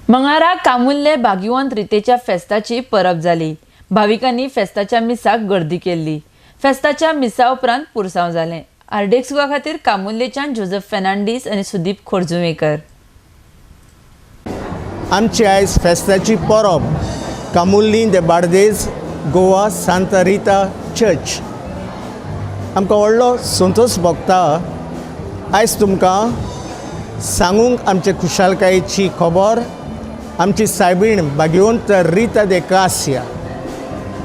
मंगळारा कामुल्ले भाग्यवंत रितेच्या फेस्ताची परब जाली. भाविकांनी फेस्ताच्या मिसाक गर्दी केल्ली. फेस्ताच्या मिसा उपरांत पुरसांव जालें. आरडीएक्स गोवा खातीर कामुल्लेच्यान जोजफ फेर्नांडीस आनी सुदीप खोर्जुवेकर. आमची आयज फेस्ताची परब, कामुर्ली दे बार्देज, गोवा, सांता रिता चर्च. आमकां व्हडलो संतोश भोगता आयज तुमकां सांगूंक आमचे खुशालकायेची खबर. आमची सायबीण भाग्यवंत रिता दे कासिया,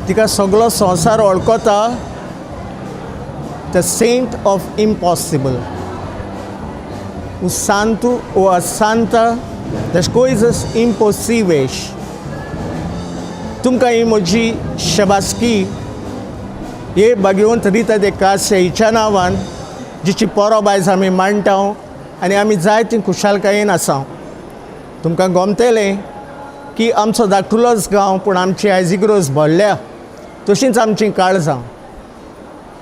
तिका सगलो संवसार वळखता, the saint of impossible, o santo ou a santa das coisas impossíveis. तुमकां ही म्हजी शबासकी हे भाग्यवंत रिता दे कासिया हिच्या नांवान, जिची परब आयज आमी मांडटा आनी आमी जायती खुशालकायेन आसा. तुमकां गमतलें की आमचो धाकटुलोच गांव, पूण आमची आयज इगर्ज भरल्या, तशींच आमचीं काळजां.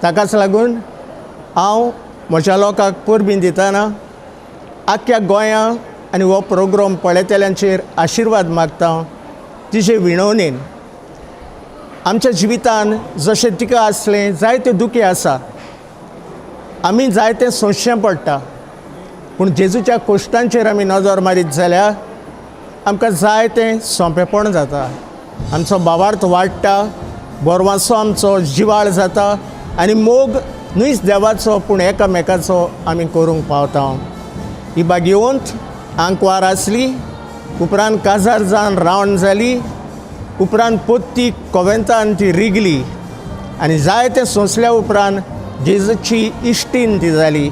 ताकाच लागून हांव म्हज्या लोकांक परबीं दितना आख्ख्या गोंया आनी हो प्रोग्राम पळयतल्यांचेर आशिर्वाद मागता. तिजे विणवणेन आमच्या जिवितान जशें तिका आसलें, जायते दुखी आसा, आमी जायते सोंसचें पडटा, पूण जेजूच्या कोश्टांचेर आमी नदर मारीत जाल्यार आमकां जायतें सोंपेपण जाता. आमचो भावार्थ वाडटा, बरवांसो आमचो जिवाळ जाता आनी मोग न्हूच देवाचो पूण एकामेकाचो आमी करूंक पावता. ही भाग्यवंत आंकवार आसली, उपरांत काजार जावन रावण जाली, उपरांत पोत्ती कोवेंतान ती रिगली आनी जायतें सोंसल्या उपरांत जेजूची इश्टीन ती जाली.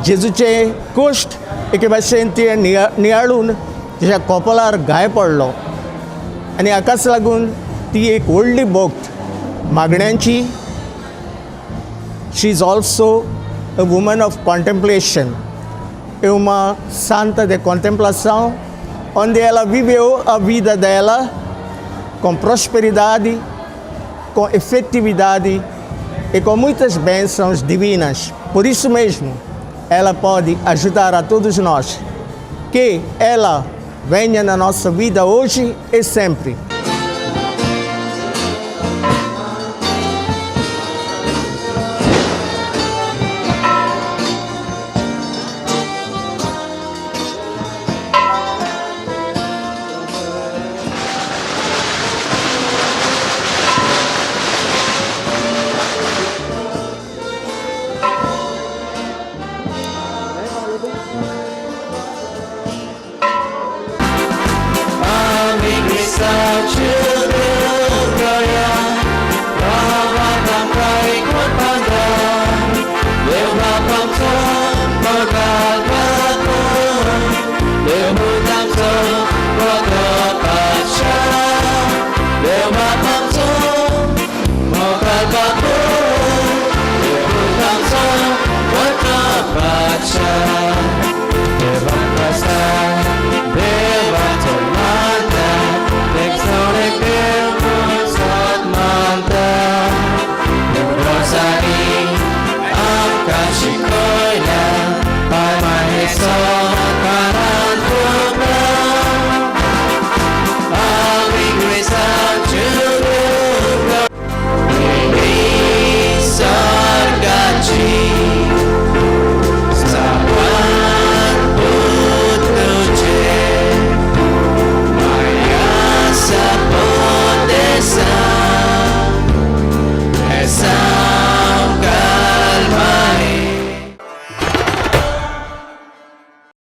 जेजूचे कोश्ट एके भाशेन ती नियाळून तिच्या कोपलार घाय पडलो आनी हाकाच लागून ती एक व्हडली भक्त मागण्यांची. She is also a woman of contemplation, uma santa de contemplação, onde ela viveu a vida dela com prosperidade, com efetividade e com muitas bênçãos divinas. Por isso mesmo, ela pode ajudar a todos nós. Que ela venha na nossa vida hoje e sempre.